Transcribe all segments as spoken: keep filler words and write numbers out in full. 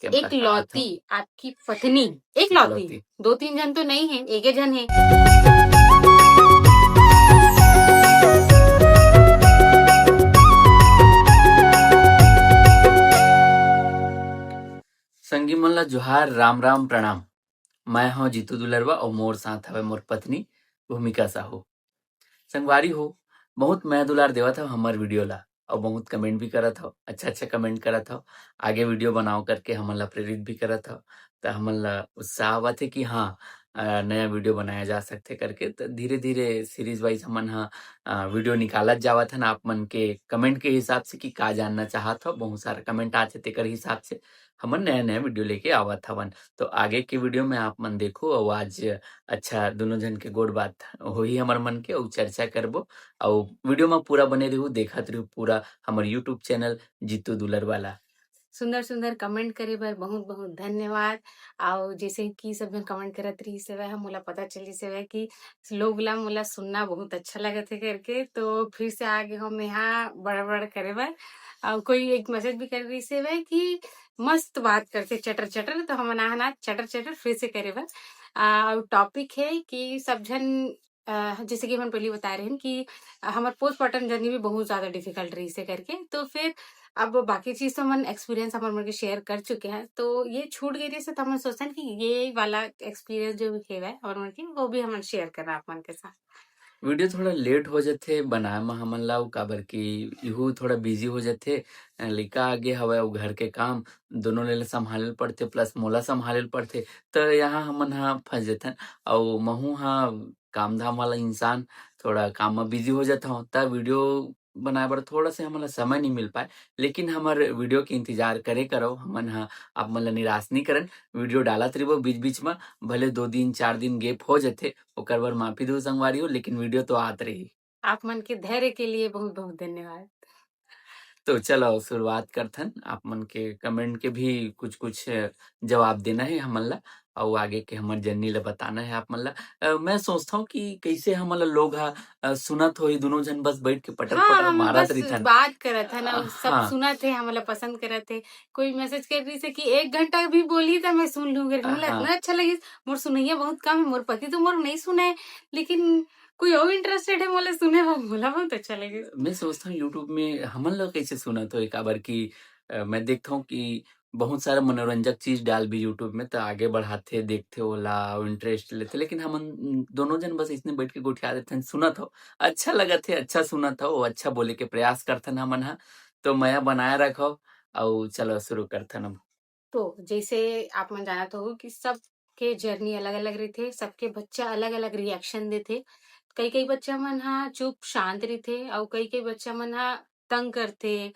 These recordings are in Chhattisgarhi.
के हम कथा आत हन। एकलौती आपकी पत्नी, एकलौती, एकलौती। दो तीन झन तो नहीं है, एके झन है। संगी मन ला जोहार, राम राम, प्रणाम। मैं हव जीतू दुलरवा अउ मोर साथ हवय मोर पत्नी भूमिका साहू। संगवारी हो, बहुत मया दुलार देवत हव हमर वीडियो ला अउ बहुत कमेंट भी करत हव, अच्छा अच्छा कमेंट करत हव, आगे वीडियो बनाओ करके हमन ला प्रेरित भी करत हव। त हमन ला उत्साह आवत हे कि हाँ, अ, नया वीडियो बनाया जा सकथे करके। त धीरे धीरे सीरीज वाइज हमन ह, अ, वीडियो निकालत जावत हन। आप मन के कमेंट के हिसाब से कि का जानना चाहत हव, बहुत सारा कमेंट आथे, तेकर हिसाब से हमन नया नया वीडियो लेके आवत हवन। तो आगे के वीडियो में आप मन देखो, अउ आज अच्छा दोनों झन के गोठ बात होही हमर मन के, अउ चर्चा करबो। अउ वीडियो में पूरा बने रहू, देखत रहू पूरा हमर YouTube चैनल जीतू दुलर वाला। सुंदर सुंदर कमेंट करे बर बहुत बहुत धन्यवाद। अउ जैसे कि सब झन कमेंट करत रहिस हवय, हम मोला पता चलिस हवय कि लोग ला मोला सुनना बहुत अच्छा लगत हे करके, तो फिर से आगे हम यहाँ बड़ बड़ करे बर। अउ कोई एक मैसेज भी कर रहिस हवय कि मस्त बात करथे चटर चटर, तो हमन आहन आज चटर चटर फिर से करे बर। अ, अउ टॉपिक हे कि सब झन, अ, जैसे कि हमन पहली बताए रहेन कि हमर पोस्टमार्टम जर्नी भी बहुत ज्यादा डिफिकल्ट रहिस हे करके, तो फिर अब बाकी चीज तो हमन एक्सपीरियंस हमर मन के शेयर कर चुके हैं, तो ये छूट गए रहिस हे, तो हमन सोचन कि ये वाला एक्सपीरियंस जो भी हेवय हमर मन के, वो भी हमन शेयर करना आप मन के साथ। वीडियो थोड़ा लेट हो जथे बनाए म हमन ला, अउ काबर कि इहू थोड़ा बिजी हो जथे, अ, लइका आगे हवय अउ घर के काम, दोनों ले संभाले ल पड़थे, प्लस मोला संभाले ल पड़थे, त यहाँ हमन ह फंस जथन। अउ महू ह काम धाम वाला इंसान, थोड़ा काम म बिजी हो जथव, त वीडियो बनाए बर थोड़ा से हमन ला समय नहीं मिल पाए, लेकिन हमर वीडियो के इंतजार करे करव। हमन ह आप मन ला निराश नहीं करन, वीडियो डालत रहिबो बीच-बीच म, भले दो दिन, चार दिन गैप हो जथे, ओकर बर माफी दो संगवारी हो, लेकिन वीडियो तो आत रही। आप मन के धैर्य के लिए बहुत-बहुत धन्यवाद। तो चलो शुरुआत करथन, आप मन के कमेंट के भी कुछ-कुछ जवाब देना हे हमन ला, अउ आगे के हमर जर्नी ला बताना हे आप मन ला। अ, मैं सोचथव कि कइसे हमन ला लोग ह, अ, सुनत होही, दोनों झन बस बैठ के पटर-पटर हाँ, हम मारत बस रहिथन। बात करत हन, अउ सब हाँ। सुनत हे, हमन ला पसंद करत हे। कोई मैसेज कर रहिस हे कि एक घंटा भी बोलही त मैं सुन लूँ करके। मोला हाँ। इतना अच्छा लगिस, मोर सुनइया बहुत कम हे, मोर पति तो मोर नहीं सुनय, लेकिन कोई अउ इंटरेस्टेड हे मोला सुने बर, मोला बहुत अच्छा लगिस। मैं सोचथव YouTube में हमन ला कइसे सुनत होही, काबर कि, अ, मैं देखथव कि बहुत सारा मनोरंजक चीज डालबे YouTube में, त आगे बढ़ाथे, देखथे ओला, अउ इंटरेस्ट लेथे। लेकिन हमन दोनों झन बस अइसने बैठ के गोठिया देथन, सुनत हव, अच्छा लगत हे, अच्छा सुनत हव, अच्छा बोले के प्रयास करथन हमन ह। तो मया बनाए रखव, अउ चलो शुरू करथन अब। तो जैसे आप मन जानत हो कि सबके जर्नी अलग-अलग रहिथे, सबके बच्चा अलग-अलग रिएक्शन देथे। कई-कई बच्चा मन ह चुप शांत रहिथे, अउ कई-कई बच्चा मन ह तंग करथे,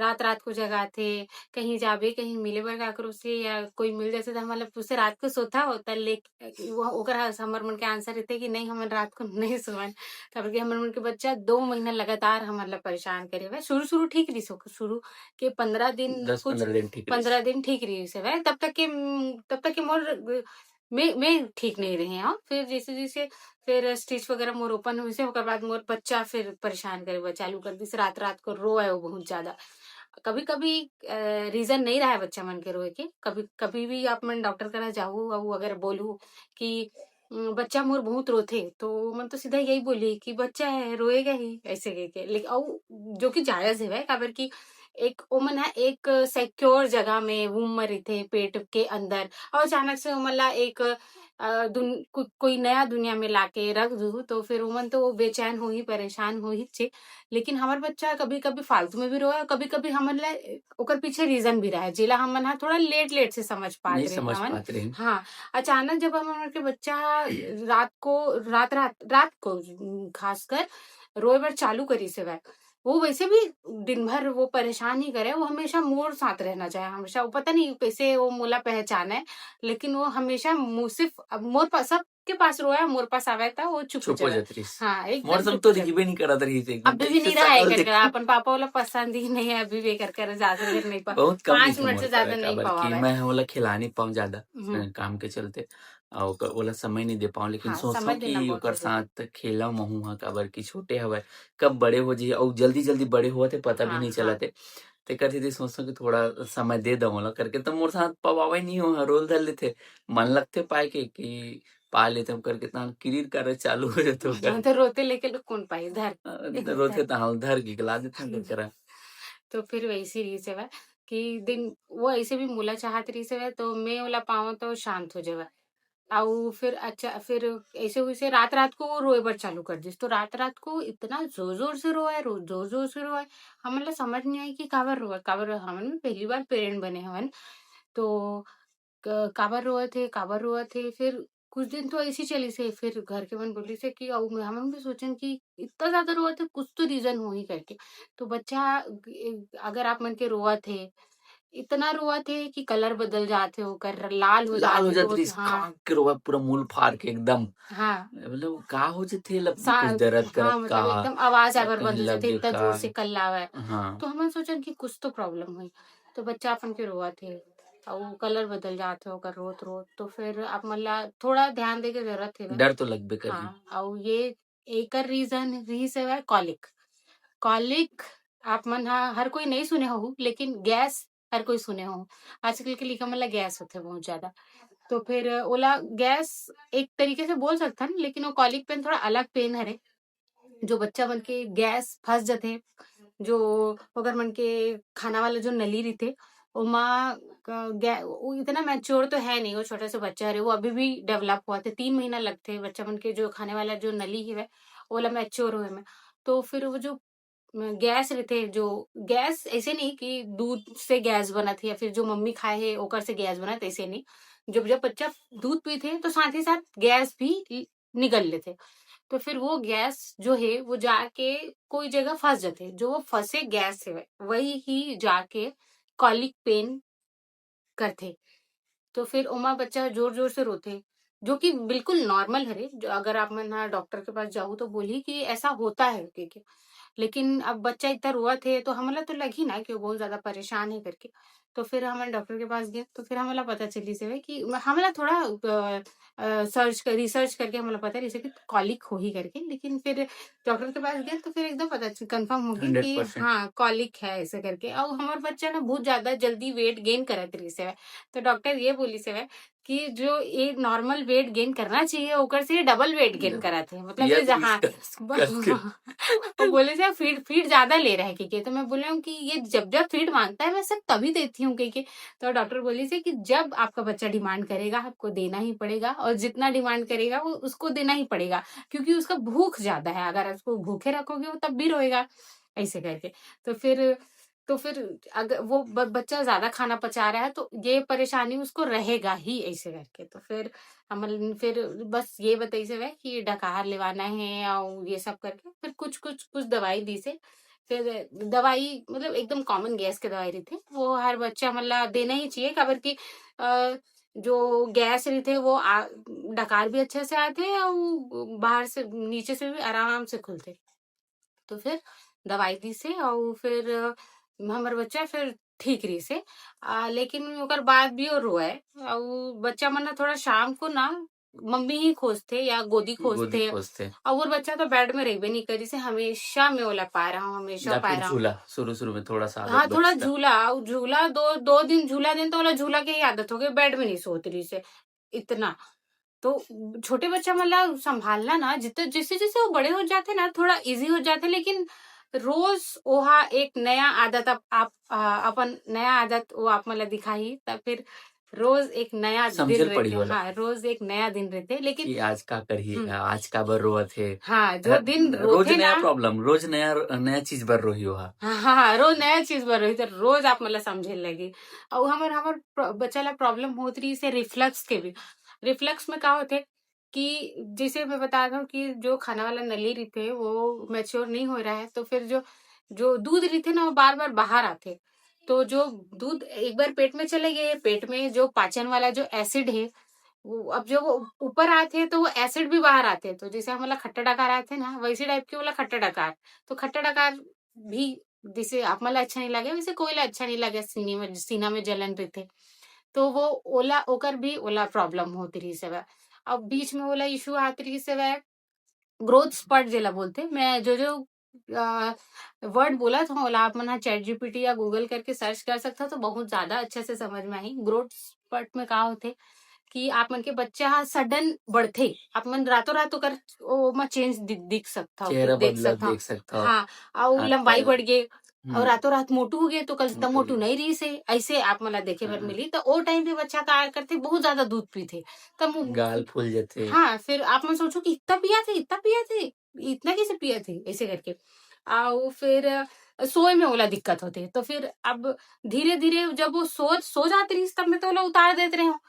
रात-रात को जगाथे, कहीं जाबे, कहीं मिले बर काकरो से, या कोई मिल जाथे त हमन ल पूछथे, "रात को सोता हो?" त ले, वो, ओकर ह-, हमर मन के आंसर रहिथे कि नहीं, हमन रात को नहीं सोवन, काबर कि हमर मन के बच्चा दो महीना लगातार हमन ल परेशान करे हवय। शुरू-शुरू ठीक रहिस, ओकर शुरू के पंद्रह दिन, दस कुछ पंद्रह दिन ठीक रहिस। पंद्रह दिन ठीक रहिस हवय, तब तक के, तब तक के मोर मैं, मैं ठीक नहीं रहे हव। फिर जैसे-जैसे फिर स्टिच वगैरह मोर ओपन होइस हे, ओकर बाद मोर बच्चा फिर परेशान करे बर चालू कर दिस, रात-रात को रोए वो बहुत ज्यादा। कभी-कभी, अ, रीजन नहीं रहे बच्चा मन के रोए के, कभी, कभी भी आप मन डॉक्टर करा जाहू अउ अगर बोलहू कि, उम, बच्चा मोर बहुत रोथे, तो मन तो सीधा यही बोली कि बच्चा है, रोएगा ही, ऐसे कह के। लेकिन अउ जो कि जायज हवय, काबर कि एक ओमन ह एक सिक्योर जगह में वूम म रहिथे, पेट के अंदर, अउ अचानक से ओमन ला एक, अ, दुन-, को-, कोई नया दुनिया में लाके रख दू, तो फिर ओमन तो बेचैन होही, परेशान होही चे। लेकिन हमर बच्चा कभी-कभी फालतू में भी रोए, अउ कभी-कभी हमन ला ओकर पीछे रीजन भी रहे, जेला हमन ह थोड़ा लेट-लेट से समझ पात नहीं रहे समझ हवन। पात रहे। हाँ, अचानक जब हमन के बच्चा रात को, रात, रात, रात को, उम, खासकर रोए बर चालू करिस हवय, वो वैसे भी दिन भर वो परेशान ही करे, वो हमेशा मोर साथ रहना चाहे, हमेशा वो पता नहीं कैसे वो मोला पहचाने, लेकिन वो हमेशा मो-, सिर्फ अब मोर पास, सबके पास रोए, मोर पास आवे त वो चुप हो चुप हो जावे। जात रहिस। हाँ, एकदम मोर संग चुप तो हो जावे। दिखबे नहीं करत रहिस, एकदम अभी भी कैसे नहीं रहा है शकल करके, देख अपन पापा वाला पसंद ही नहीं है, अभी भी कर, कर ज्यादा देर नहीं पा-, बहुत कम पाँच दिखे मिनट मोर से ज्यादा करा, नहीं काबर कि पावा है। मैं ओला खिला नहीं पाऊँ ज्यादा, हम्म। अ, काम के चलते, अउ ओकर, ओला समय नहीं दे पाऊँ, लेकिन हाँ, सोचथव समय देना कि बहुत ओकर जरूरी है। साथ खेलव महू ह, काबर कि छोटे हवय, कब बड़े हो जाही, अउ जल्दी-जल्दी बड़े होवत हे, पता भी हाँ, नहीं हाँ। चलत हे। तेकर सेती सोचथों कि थोड़ा समय दे दव ओला करके, त मोर साथ पवावे नहीं हो, रोल धर लेथे। मन लगथे पाए के कि पा लेथों करके, तहां किरिर करे चालू हो जाथे ओकर। हाँ, तो रोथे लेके लोग कौन पाई, धर। अ, रोथे तहां धर के ला देथों ओकर करा। तो फिर वैसी रहिस हवय कि दिन वो ऐसे भी मोला चाहत रहिस हवय, तो मैं ओला पावों तो शांत हो जावय। अउ फिर अच्छा, फिर ऐसे वैसे रात-रात को वो रोए बर चालू कर दिस। तो रात-रात को इतना जोर-जोर से रोए, रो-, जोर-जोर से रोए, हमन ला समझ नहीं आए कि काबर रोए, काबर रोए। हमन भी पहली बार पेरेंट बने हवन, तो क-, काबर रोवत हे, काबर रोवत हे। फिर कुछ दिन तो ऐसे ही चलिस हे, फिर घर के मन बोलिस हे कि, अउ मैं, हमन भी सोचन कि इतना ज्यादा रोवत हे, कुछ तो रीजन होही करके। तो बच्चा, ए, अगर आप मन के रोवत हे, इतना रोवत हे कि कलर बदल जात हे ओकर, लाल हो लाल हो जाथे, जात रोवत, रहिस, हाँ। कांक के रोवा, पूरा मुंह फार के एकदम। हाँ। मतलब, का हो जथे, लब-, सा-, कुछ दर्द करत हाँ, मतलब का, एकदम आवाज या आबर कहीं बंद हो लग जाथे, गे इतना जोर का। से कल्लावय। हाँ। तो हमन सोचन कि कुछ तो प्रॉब्लम होही। तो बच्चा अपन के रोवत हे, अउ कलर बदल जात हे ओकर रोत-रोत। तो फिर आप मन ला थोड़ा ध्यान दे के जरूरत हे। डर तो लगबे करही। हाँ, अउ ये एकर रीजन रहिस हवय कॉलिक। कॉलिक आप मन ह हर कोई नहीं सुने होहू, लेकिन गैस हर कोई सुने होहू। आजकल के लइका मन ला गैस होथे बहुत ज्यादा। तो फिर ओला गैस एक तरीके से बोल सकथन, लेकिन वो कॉलिक पेन थोड़ा अलग पेन हरे, जो बच्चा मन के गैस फंस जथे, जो ओकर मन के खाना वाला जो नली रहिथे, ओमा क-, गै-, वो इतना मैच्योर तो है नहीं, वो छोटा सा बच्चा हरे, वो अभी भी डेवलप होवत हे, तीन महीना लगथे बच्चा मन के जो खाने वाला जो नली हवय, ओला मैच्योर होए में। तो फिर वो जो, अ, गैस रहिथे, जो गैस ऐसे नहीं कि दूध से गैस बनत हे या फिर जो मम्मी खाए हे ओकर से गैस बनत, ऐसे नहीं। जब, जब बच्चा दूध पीथे तो साथ ही साथ गैस भी ल-, निगल लेथे। तो फिर वो गैस जो हे वो जाके कोई जगह फंस जाथे, जो वो फंसे गैस हे वही ही जाके कॉलिक पेन करथे। तो फिर ओमा बच्चा जोर-जोर से रोथे, जो कि बिल्कुल नॉर्मल हरे। जो अगर आप मन ह डॉक्टर के पास जाहू तो बोलही कि ऐसा होता है कहिके। लेकिन अब बच्चा इतना रोवत हे तो हमला तो लगही ना कि वो बहुत ज्यादा परेशान हे करके। तो फिर हमन डॉक्टर के पास गेन, तो फिर हमला पता चलिस हवय कि हमला थोड़ा, अ, अ, सर्च कर, रिसर्च करके हमला पता रहिस हे कि कॉलिक होही करके। लेकिन फिर डॉक्टर के पास गेन तो फिर एकदम पता च-, कन्फर्म हो गे कि हंड्रेड परसेंट। हाँ, कॉलिक है ऐसे करके। अउ हमर बच्चा ना बहुत ज्यादा जल्दी वेट गेन करत रहिस हवय। तो डॉक्टर ये बोलिस हवय कि जो ये नॉर्मल वेट गेन करना चाहिए, ओकर से डबल वेट गेन करत हे। मतलब ये ये जहाँ कस-, कस के। वो बोले से फीड, फीड ज्यादा ले रहा है कहिके। तो मैं बोले हूँ कि ये जब जब फीड मांगता है मैं सब तभी देती हूँ कहिके। तो डॉक्टर बोलिस हे कि जब आपका बच्चा डिमांड करेगा आपको देना ही पड़ेगा, और जितना डिमांड करेगा वो उसको देना ही पड़ेगा, क्योंकि उसका भूख ज्यादा है। अगर उसको भूखे रखोगे वो तब भी रोएगा, ऐसे करके। तो फिर, तो फिर अगर वो ब-, बच्चा ज्यादा खाना पचा रहा है तो ये परेशानी उसको रहेगा ही, ऐसे करके। तो फिर हमन फिर बस ये बताइस हवय कि डकार लेवाना हे अउ ये सब करके, फिर कुछ, कुछ, कुछ दवाई दिस हे। फिर दवाई मतलब एकदम कॉमन गैस के दवाई रहिथे, वो हर बच्चा मन ला देना ही चाहिए, काबर कि, अ, जो गैस रहिथे वो आ, डकार भी अच्छे से आथे अउ बाहर से, नीचे से भी आराम से खुलथे। तो फिर दवाई दिस हे अउ फिर हमर बच्चा फिर ठीक रहिस हे। आ, लेकिन ओकर बाद भी वो रोए अउ बच्चा मन ना थोड़ा शाम को ना मम्मी ही खोजथे या गोदी गोदी खोजथे। खोजथे। अउ वो बच्चा तो बेड में रहिबे नहीं करिस हे, हमेशा मैं ओला पाए रहा हूँ, हमेशा या पाए फिर रहा हूँ। झूला, शुरू-शुरू में थोड़ा सा आदत हाँ, थोड़ा बच्चा। झूला, अउ झूला दो, दो दिन झूला देन तो ओला झूला के ही आदत हो गई, बेड में नहीं सोत रहिस हे इतना। तो छोटे बच्चा मन ला संभालना ना, जितना, जैसे-जैसे वो बड़े हो जाथे ना, थोड़ा ईजी हो जाथे, लेकिन रोज ओहा एक नया आदत आप, आप, आ, अपन नया आदत वो आप मन ला दिखाही, तब फिर रोज एक नया दिन समझे ल पड़ी रहिथे। ओला। हाँ, रोज एक नया दिन रहिथे, लेकिन कि आज का करही, हम्म। आज काबर रोवत हे। हाँ, जो हर दिन रोज रोथे नया ना। प्रॉब्लम, रोज नया, नया चीज बर रोही ओहा। हाँ, हाँ, हाँ, रोज नया चीज बर रोही, तो रोज आप मन ला समझे लगही। अउ हमर, हमर प्र-, बच्चा ला प्रॉब्लम होत रहिस हे रिफ्लक्स के भी। रिफ्लक्स में का होथे कि जैसे मैं बता रहा हूँ कि जो खाना वाला नली रहिथे वो मैच्योर नहीं हो रहा है, तो फिर जो, जो दूध रहिथे ना वो बार-बार बाहर आथे। तो जो दूध एक बार पेट में चले गए, पेट में जो पाचन वाला जो एसिड है, वो अब जो वो ऊपर आथे तो वो एसिड भी बाहर आथे। तो जैसे हमला खट्टा डकार आथे ना, वैसे टाइप के ओला खट्टा डकार। तो खट्टा डकार भी जैसे आप मन ला अच्छा नहीं लगे, वैसे कोई ला अच्छा नहीं लगे, सीने में, सीना में जलन रहिथे। तो वो ओला, ओकर भी ओला प्रॉब्लम होत रहिस हवय। अब बीच में ओला इश्यू आत रहिस हवय, ग्रोथ स्पट जेला बोलथे। मैं जो, जो वर्ड बोलत हूँ, ओला आप मन ह ChatGPT या Google करके सर्च कर सकथव, तो बहुत ज्यादा अच्छा से समझ में आही। ग्रोथ स्पर्ट में का होथे कि आप मन के बच्चा ह सडन बढ़थे, आप मन रातों रात ओकर ओमा चेंज दिख सकथव, चेहरा देख बदलत सकथव। देख सकथव। हाँ, अउ हाथ लंबाई पैर। बढ़ गे, अउ हम्म। रातों रात मोटू हो गे, तो कल त मोटू मोटू हो गे। नहीं रहिस हे, ऐसे आप मन ला देखे बर हाँ। मिली। तो ओ टाइम पे बच्चा का करथे, बहुत ज्यादा दूध पीथे, त मु-, गाल फूल जथे। हाँ, फिर आप मन सोचो कि इतना पिया थे, इतना पिया थे, इतना कैसे पिया थे, ऐसे करके। अउ फिर, अ, सोए में ओला दिक्कत होथे, तो फिर अब धीरे-धीरे जब वो सो, सो जात रहिस, तब मैं तो ओला उतार देत रहे हूँ।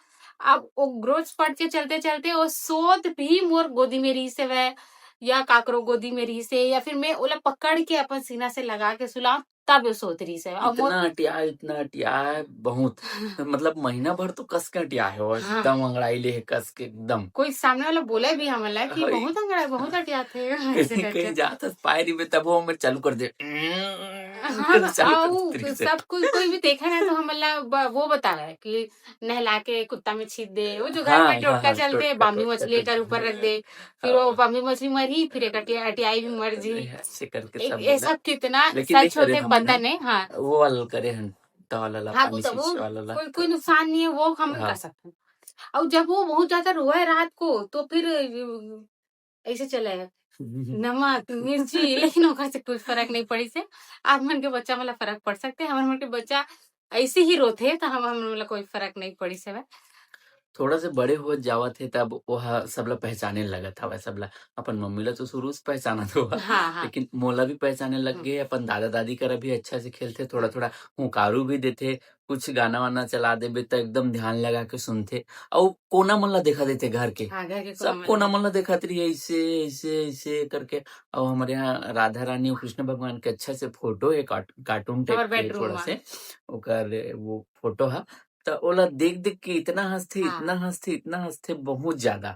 अब वो ग्रोथ स्पर्ट के चलते-चलते वो सोत भी मोर गोदी में रहिस हवय, या काकरो गोदी में रहिस हे, या फिर मैं ओला पकड़ के अपन सीना से लगा के सुलाऊं, तब वो सोत रहिस हवय। अउ मोर इतना अटिया, इतना अटिया है, बहुत। मतलब, महीना भर तो कस के अटिया है, वो हाँ। एकदम अंगड़ाई ले है, कस के एकदम। कोई सामने वाला बोले भी हमन ला कि हई। बहुत अंगड़ा, बहुत अटिया थे, ऐसे कहीं, करके। कहीं जात हस, पाए रहिबे, तब वो मैं चालू कर दे। हाँ, चालू कर अउ देते रहिस हे। सब कोई, कोई भी देखे ना, तो हमन ला ब-, वो बतावे कि नहला के कुत्ता में छीट दे, वो जो घर हाँ, में हाँ, टोटका हाँ, चलथे, टोटका, बामी टोटका मछली एकर चलथे। ऊपर रख दे, फिर वो हाँ। बामी मछली मरही, फिर एक अटिया-, अटियाई भी मर जी। ऐसे करके एक, सब ये बोला। सब कितना लेकिन सच नहीं करे होथे, हम पता ना। नहीं, हाँ। वो वाला करे हन, तवा ला, हाँ, पानी वो तो, सींचे वो वाला ला। कोई, कोई नुकसान नहीं है, वो हम हाँ। कर सकते हैं। अउ जब वो बहुत ज्यादा रोए रात को, तो फिर ऐसे चला है। नमक, मिर्ची, लेकिन ओकर से कुछ फरक नहीं पड़िस हे। आप मन के बच्चा मन ला फरक पड़ सकथे, हमर मन के बच्चा ऐसे ही रोथे, त हम, हमन ला कोई फरक नहीं पड़िस हवय। थोड़ा से बड़े होत जावत हे, तब ओहा सबला पहचाने लगत हवय, सबला। अपन मम्मी ला तो शुरू से पहचानत होहा, हाँ, हाँ। लेकिन मोला भी पहचाने लग हम्म। गे, अपन दादा-दादी करा भी अच्छा से खेलथे, थोड़ा-थोड़ा हुंकारू भी देथे, कुछ गाना-वाना चला देबे, त एकदम ध्यान लगा के सुनथे। अउ कोना मन ला देखा देथे घर के। हाँ, घर के कोना सब मन कोना ला। मन ला देखत रही, ऐसे, ऐसे, ऐसे करके। अउ हमर यहाँ राधा रानी अउ कृष्ण भगवान के अच्छा से फोटो हे, कार्ट-, कार्टून टाइप हमर के बेडरूम थोड़ा मा। से, ओकर वो फोटो ह। त ओला देख-देख के इतना हंसथे, हाँ। इतना हंसथे, इतना हंसथे, बहुत ज्यादा।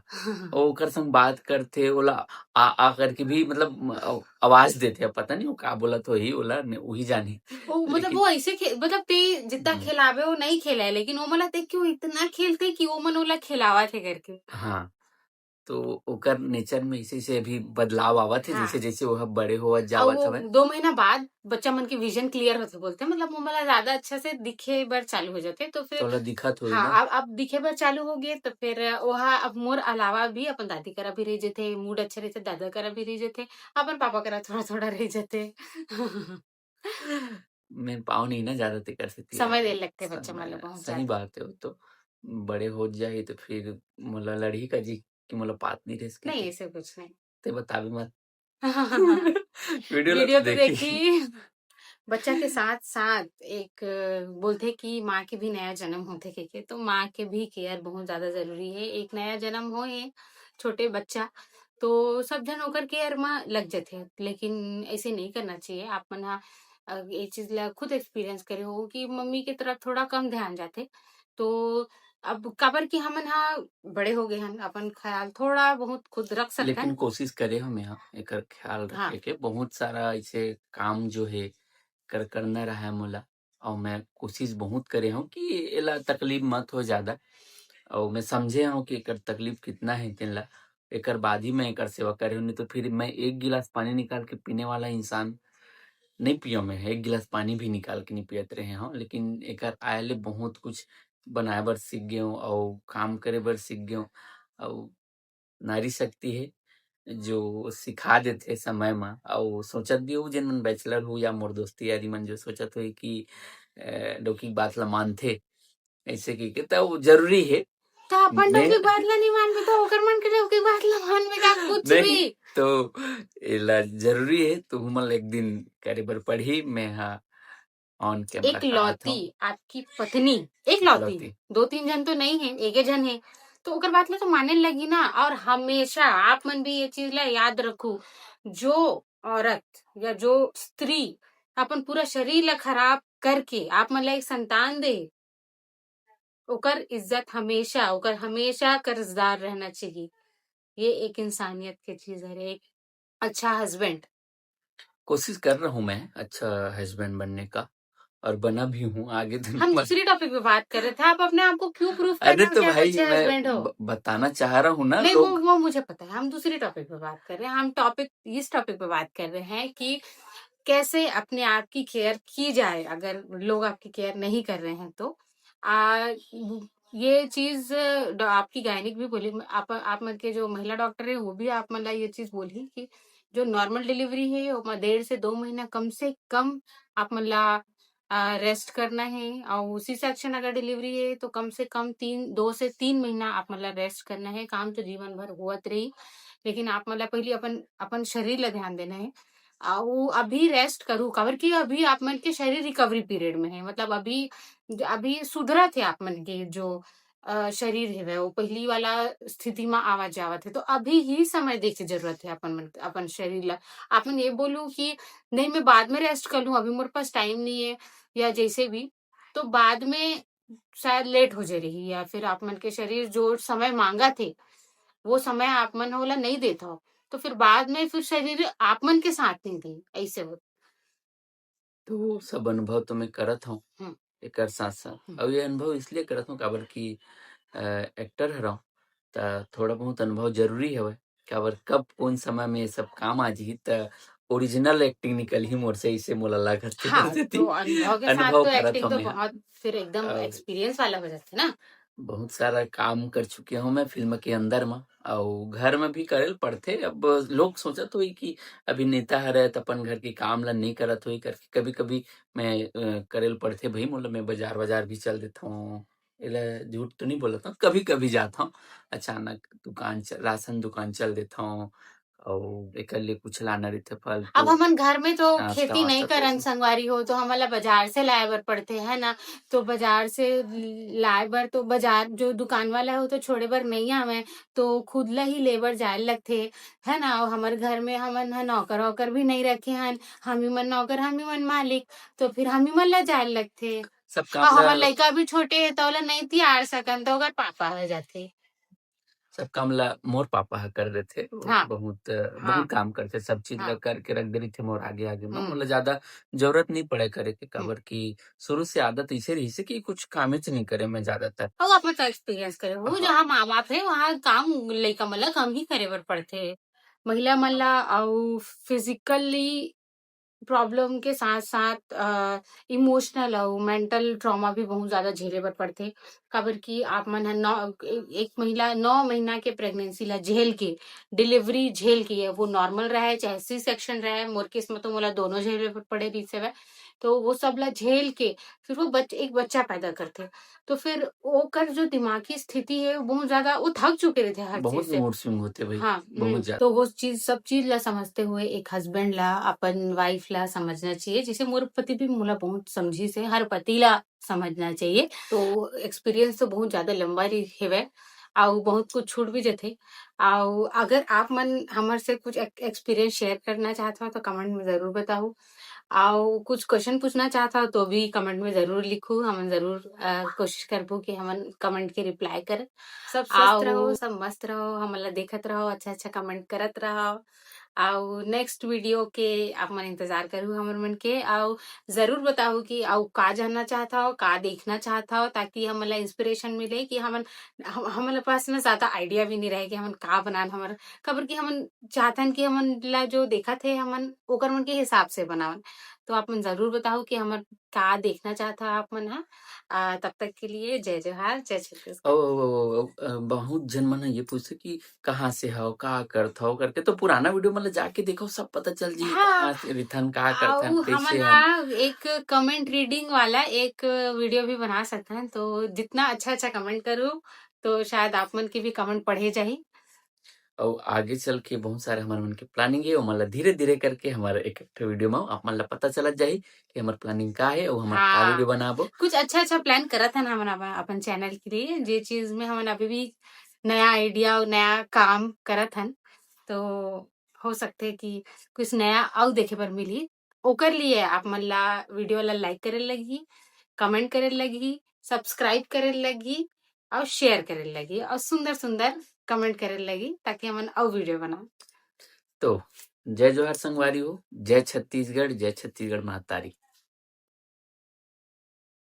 अउ ओकर संग बात करथे, ओला आ, आ करके भी, मतलब, म-, अ, आवाज देथे। अब पता नहीं वो का बोलत होही, ओला ने, उही जानही। वो, मतलब, लेकिन वो ऐसे खे-, मतलब, ते जितना हम्म। खिलावे, वो नहीं खिलाए, लेकिन वो मन ला देख के वो इतना खेलथे कि वो मन ओला खिलावत हे करके। हाँ, तो ओकर नेचर में ऐसे, ऐसे अभी बदलाव आवत हे, हाँ। जैसे, जैसे वो ह बड़े होवत अउ जावत वो हवय। दो महीना बाद बच्चा मन के विजन क्लियर होथे बोलथे, मतलब, वो मन ला ज्यादा अच्छा से दिखे बर चालू हो जाथे, तो फिर तो ओला दिखत होही हाँ, ना। अब, अब दिखे बर चालू हो गे, तो फिर ओहा अब मोर अलावा भी अपन दादी करा भी रह जथे, मूड अच्छा रहिथे, दादा करा भी रह जथे, अपन पापा करा थोड़ा-थोड़ा रह जथे। मैं पाँव नहीं ना ज्यादा, तेकर सेती समय यार। दे लगथे बच्चा मन ला समय, बहुत सही ज्यादा। बात है, वो तो बड़े होत जाही तो फिर मोला लड़ही का जी कि मोला पात नहीं रहिस नहीं, कहिके। ऐसे कुछ नहीं। ते बताबे मत। वीडियो ला वीडियो तो तो देखी। देखी। बच्चा के साथ-साथ एक, अ, बोलथे कि माँ के भी नया जन्म होथे कहिके, तो माँ के भी केयर बहुत ज्यादा जरूरी है। एक नया जन्म होए हे, छोटे बच्चा, तो सब झन ओकर केयर म लग जथे, लेकिन ऐसे नहीं करना चाहिए। आप मन ह, अ, ये चीज ला खुद एक्सपीरियंस करे हो कि मम्मी के तरफ थोड़ा कम ध्यान जाथे, तो अब काबर कि हमन ह बड़े हो गए हन, अपन ख्याल थोड़ा बहुत खुद रख सकथन। लेकिन कोशिश करे हन एकर ख्याल हाँ। रखे के। बहुत सारा ऐसे काम जो हे, कर, करना रहा है मोला, और मैं कोशिश बहुत करे हूँ कि एला तकलीफ मत हो ज्यादा, और मैं समझे हूँ कि एकर तकलीफ कितना है तेन ला, एकर बाद ही मैं एकर सेवा करे हूँ, नहीं तो फिर मैं एक गिलास पानी निकाल के पीने वाला इंसान नहीं पियो मैं, एक गिलास पानी भी निकाल के नहीं पियत रहे हूँ, लेकिन एकर आए ले बहुत कुछ बनाए बर सीख गए हूँ, और काम करे बर सीख गए हूँ, और नारी शक्ति हे, जो सिखा देथे समय म। अउ सोचत भी हो, जेन मन बैचलर हो या मोर दोस्ती यारी मन जो सोचत होही कि, अ, डौकी के बात ल मानथे, ऐसे कहिके, त वो जरूरी हे। त अपन डौकी मैं के बात ल नहीं मानबे, त ओकर मन के डौकी के बात ल मानबे का कुछ नहीं, भी? तो एला जरूरी हे, तुहू मन ल एक दिन करे बर पड़ही। मैं ह on camera कहत हूँ। एकलौती आपकी पत्नी, एकलौती, एकलौती। दो तीन जन तो नहीं है, एके जन है, तो ओकर बात ला तो माने लगी ना। और हमेशा आप मन भी ये चीज ला याद रखू, जो औरत या जो स्त्री अपन पूरा शरीर ला खराब करके आप मन ला एक संतान दे, ओकर इज्जत हमेशा, ओकर हमेशा कर्जदार रहना चाहिए। ये एक इंसानियत के चीज है, एक अच्छा हस्बैंड। कोशिश कर रहा हूँ मैं अच्छा हस्बैंड बनने का, और बना भी हूँ। आगे दिन हम मत- दूसरी टॉपिक पे बात कर रहे थे। आप अपने आप को क्यों प्रूव कर अरे रहे हो तो कि आप भाई, अच्छे मैं हस्बैंड हो? ब- बताना चाह रहा हूँ ना नहीं, वो लोग। वो मुझे पता है। हम दूसरी टॉपिक पे बात कर रहे हैं। हम टॉपिक इस टॉपिक पे बात कर रहे हैं कि कैसे अपने आप की केयर की जाए अगर लोग आपकी केयर नहीं कर रहे हैं तो। आ, ये चीज डॉ- आपकी गायनिक भी बोली, आप आप मन के जो महिला डॉक्टर है वो भी आप मन ला ये चीज बोली कि जो नॉर्मल डिलीवरी है वो डेढ़ से दो महीना कम से कम आप मन ला रेस्ट करना है। और सी सेक्शन अगर डिलीवरी है तो कम से कम तीन दो से तीन महीना आप मन ला रेस्ट करना है। काम तो जीवन भर होत रही, लेकिन आप मन ला पहली अपन अपन शरीर ला ध्यान देना है। और अभी रेस्ट करू, काबर कि अभी आप मन के शरीर रिकवरी पीरियड में है, मतलब अभी अभी सुधरत है आप मन के जो अ, शरीर हेवय, वो पहिली वाला स्थिति म आवत जावत हे। तो अभी ही समय दे के जरूरत हे अपन मन, अपन शरीर ला। आप मन ये बोलू कि नहीं, मैं बाद में रेस्ट कर लूँ, अभी मोर पास टाइम नहीं है, या जैसे भी, तो बाद में शायद लेट हो जाए रही, या फिर आप मन के शरीर जो समय मांगत हे, वो समय आप मन ओला नहीं देत हो, तो फिर बाद में फिर शरीर आप मन के साथ नहीं दे, ऐसे हो। तो वो सब अनुभव तो मैं करत हूँ हम्म। एकर साथ साथ। हम्म। और ये अनुभव इसलिए करत हूँ काबर कि एक्टर हरव, त थोड़ा बहुत अनुभव जरूरी हवय। काबर कब कौन समय में ये सब काम आ जही, त ओरिजिनल एक्टिंग निकलही मोर से, इसे मोला लागत हे। हाँ, ओकर सेती तो अनुभव के साथ अनुभव तो करत एक्टिंग हूँ तो मैं। बहुत फिर एकदम और एक्सपीरियंस वाला हो जाता है ना। बहुत सारा काम कर चुके हूँ मैं फिल्म के अंदर में, और घर में भी करेल पड़थे। अब लोग सोचत होई कि अभिनेता हरे त अपन घर के काम ला नहीं करत होई करके, कभी कभी मैं अ, करेल पड़थे भाई, मोला मैं बाजार बाजार भी चल देता हूँ। एला झूठ तो नहीं बोलत हूँ, कभी कभी जाता हूँ अचानक दुकान चल, राशन दुकान चल देता हूँ, और एकर लिए कुछ लाना रहिथे फल अब तो हमन घर में तो नाश्ता खेती नहीं वास्ता करन कुछ। संगवारी हो, तो हमन ला बाजार से लाए बर पड़थे, है ना? तो बाजार से लाए बर तो बाजार जो दुकान वाला है वो तो छोड़े बर नहीं आवे, तो खुद ला ही ले बर जाए लगथे, है ना? और हमर घर में हमन ह नौकर वौकर भी नहीं रखे हन, हम ही मन नौकर, हम ही मन मालिक, तो फिर हम ही मन ला जाए लगथे। सब और काम ला हमर लइका भी छोटे है तो ओला नहीं तियार सकन, तो ओकर पापा हो जाथे। सब काम ला मोर पापा ह कर देथे। वो हाँ। बहुत हाँ। बहुत काम करथे, सब चीज ला हाँ। करके रख दे रहिथे मोर आगे आगे में। हम्म। मोला ज्यादा जरूरत नहीं पड़े करे के, हम्म। काबर कि शुरू से आदत इसे रहिसे कि कुछ कामेच नहीं करे मैं ज्यादातर। अउ आप मन तो एक्सपीरियंस करे हो, हाँ। जहाँ माँ बाप है वहाँ काम लइका मन ला कम ही करे बर पड़थे। महिला मन ला अउ फिजिकली प्रॉब्लम के साथ साथ अ, इमोशनल अउ मेंटल ट्रॉमा भी बहुत ज्यादा झेले बर पड़थे। काबर कि आप मन ह नौ ए एक महिला नौ महीना के प्रेगनेंसी ला झेल के, डिलीवरी झेल के, वो नॉर्मल रहे चाहे सी सेक्शन रहे, मोर केस में तो मोला दोनों झेले बर पड़े रहिस हवय। तो वो सब ला झेल के फिर वो बच एक बच्चा पैदा करथे। तो फिर ओकर जो दिमागी स्थिति है वो बहुत ज्यादा, वो थक चुके रहिथे हर चीज बहुत से। मूड स्विंग होथे भाई, हाँ, बहुत हम्म, ज्यादा। तो वो चीज, सब चीज ला समझते हुए एक हस्बैंड ला, अपन वाइफ ला समझना चाहिए। जैसे मोर पति भी मोला बहुत समझिस हे, हर पति ला समझना चाहिए। तो एक्सपीरियंस तो बहुत ज्यादा लंबा रही हेवय, अउ बहुत कुछ छूट भी जथे। अउ अगर आप मन हमर से कुछ एक, एक्सपीरियंस शेयर करना चाहत हो तो कमेंट में जरूर बताओ। अउ कुछ क्वेश्चन पूछना चाहत हो तो भी कमेंट में जरूर लिखू, हमन जरूर अ, कोशिश करबो कि हमन कमेंट के रिप्लाई करन। सब स्वस्थ रहो, अउ सब मस्त रहो, हमन ला देखत रहो, अच्छा अच्छा कमेंट करत रहो। अउ नेक्स्ट वीडियो के आप मन इंतजार करू हमर मन के, अउ जरूर बताओ कि अउ का जानना चाहत हो, का देखना चाहत हो, ताकि हमन ला इंस्पिरेशन मिले कि हमन हम, हमन ला पास में ज्यादा आइडिया भी नहीं रहे कि हमन का बनान, हमर काबर कि हमन चाहतन कि हमन ला जो देखत हे हमन ओकर मन के हिसाब से बनावन। तो आप मन जरूर बताओ कि हमन का देखना चाहत हो आप मन ह। अ, तब तक के लिए जय जोहार, जय छत्तीसगढ़। अउ, अउ, अउ, अउ, अ, बहुत झन मन ह ये पूछथे कि कहाँ से हव, का करत हव करके, तो पुराना वीडियो मन ला जाके देखो, सब पता चल जी, हाँ, कहाँ से रिथन, का करथन, अउ कैसे हमन हन। हा एक कमेंट रीडिंग वाला एक वीडियो भी बना सकथन, तो जितना अच्छा अच्छा कमेंट करू तो शायद आप मन के भी कमेंट पढ़े जाही। अउ आगे चल के बहुत सारे हमर मन के प्लानिंग हे, ओमन ला धीरे-धीरे करके हमर एक, एक ठो वीडियो म आप मन ला पता चलत जाही कि हमर प्लानिंग का हे अउ हमन का हाँ, वीडियो बनाबो। कुछ अच्छा-अच्छा प्लान करत हन हमन अपन, अपन चैनल के लिए, जे चीज में हमन अभी भी नया आइडिया अउ नया काम करत हन, तो हो सकथे कि कुछ नया अउ देखे बर मिलही। ओकर लिए आप मन ला वीडियो ला लाइक करे लगही, कमेंट करे लगही, सब्सक्राइब करे लगही अउ शेयर करे लगही अउ सुंदर-सुंदर कमेंट करे लगही, ताकि हमन अउ वीडियो बनाओ। तो जय जोहार संगवारी हो, जय छत्तीसगढ़, जय छत्तीसगढ़ महतारी।